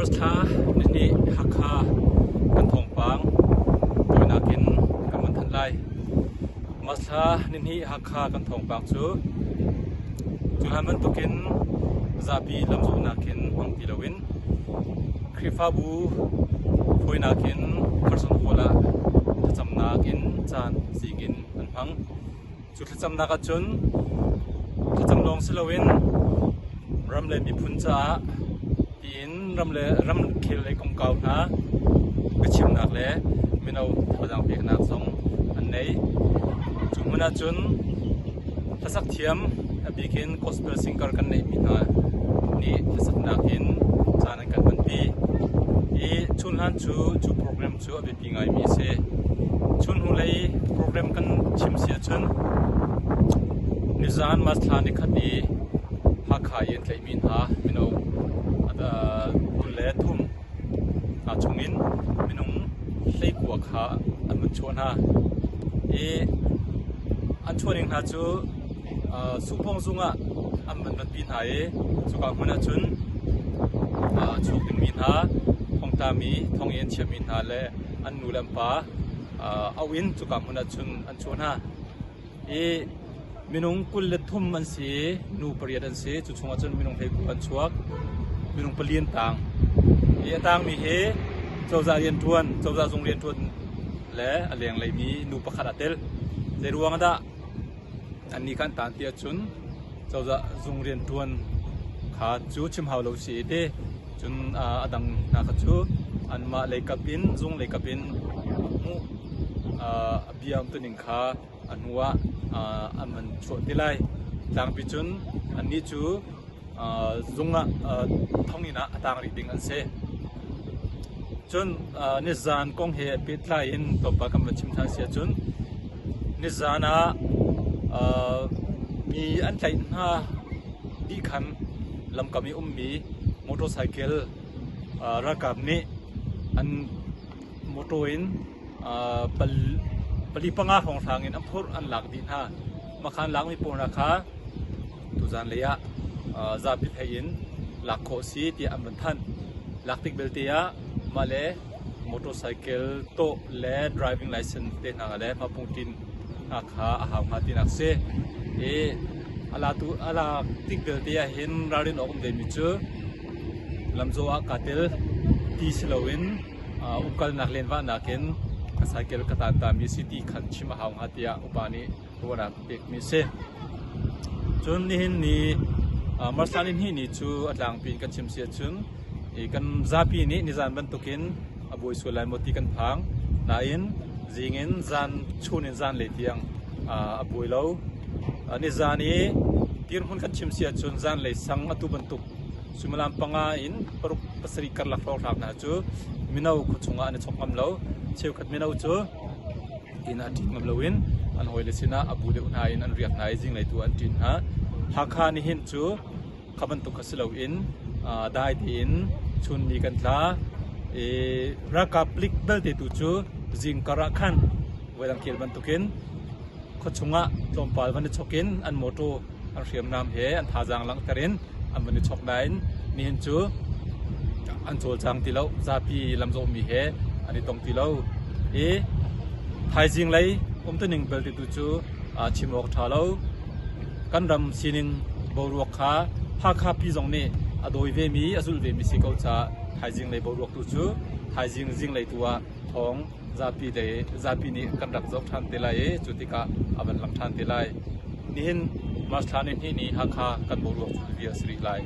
March thla nihnih Hakha kan thawngpang tawinak in kan van thanh lai. March thla nihnih Hakha kan thawngpang cu cu hlan bantukin zapi lamzawhnak in hmang ti loin Khrihfabu hruainak in Carson Hall ah thlacamnak in caan zing in an hmang. Cu thlacamnak ahcun thlacam lawng si loin ram le miphun caah tiin ram le ramkhel lei kongkau hna biachimnak le mino thazaang peknak zong an nei. Cu hmun ahcun hlasak thiam a bik in gospel singer kan neihmi hna nih hlasaknak in caan an kan hmanpi. I chunhlan cu cu program cu a biapi ngaimi a si. Chun hnulei program kan chim si ahcun nizaan March thla nikhat i Hakha i an tlaihmi hna mino 23 hna chungin minung 19 kha an vun chuah hna. I an chuahning hna cu Sungpawng zung ah an van ratpi hna i cuka hmun ah cun chuak dingmi hna, thongtlami, thong i an chiahmi hna le an nu le an pa auh in cuka hmun ah cun an chuah hna. I minung 23 an si i nu pariat an si. Cu chungah cun minung 19 an chuak. Minung pali an tang. Hi a tangmi hi cozah rianṭuan, cozah zung rianṭuan le a lengleimi nu pakhat aa tel. Zei ruang ah dah Annih kha an taan ti ahcun cozah zung rianṭuan kha cu chim hau lo si i ti. Cun a dang hna kha cu anmah leikap in zung leikap in hmuh a bia umtuning kha a hnu ah an van chuah te lai. Tlangpi cun annih cu zung ah thonginn ah a tang rih ding an si. Cun nizaan kong he pehtlai in tlawmpal kan van chim ṭhan si ahcun nizaan ah mi an tlaih hna dih khan lamkam i ummi motorcycle ralkap nih an motor in pali panga hrawnghrang in an phurh an lak dih hna. Mah kha an lakmi pawl hna kha Tuzan lei ah zapi theih in lak khawh si tiah an van thanh. Lak tik belte ah mah le motorcycle tawh le driving license te hna le hmapungtin hna kha a hau hnga tinak si. I a latu a lak tik belte ah hin ralrin awk um ve mi cu lamzawh ah kaa tel ti si loin umkalnak lenvahnak in ka cycle ka tan ta mi si ti khan chim a hau hnga tiah upa nih ruahnak pekmi a si. Cun nihin ni Marsa ni hnih ni cu a tlangpi in kan chim si ahcun kan zapi nih nizan bantukin a buai sual lai maw ti kan phang. Nain zing in zan chun in zanlei tiang a buai lo. Nizan i dirhmun kan chim si ahcun zanlei sang atu bantuk suimilam panga in paruk pasarih karlak hrawnghrang hna cu mino khuachung ah an i chok ngam lo. Cheukhat mino cu inn ah ṭin ngam loin an hawile sinah a bu deuh hna in an riak hna i zinglei tu an ṭin hna. Hakha nihin cu kha bantuk kha si loin dai tein chun ni kan tla. I ralkap palik belte tu cu zingkar ah khan voidang kel bantukin khuachung ah tlawmpal van i chok in an mawṭaw an hriamnam he an thazaang langhter in an van i chok nain nihin cu an cawlcang ti lo zapi lamzawhmi he an i tong ti lo i thaizing lei umtuning belte tu cu chim awk ṭha lo kan ram sining boruak kha Hakha pi zong nih a dawi vemi a zulh vemi si ko caah thaizing lei boruak tu cu thaizing zinglei tu ah thawng zapi lei zapi nih kan rak zoh ṭhan te lai i cu tikah a van lang ṭhan te lai. Nihin March thla ni hnih ni Hakha kan boruak cu bia si rih lai.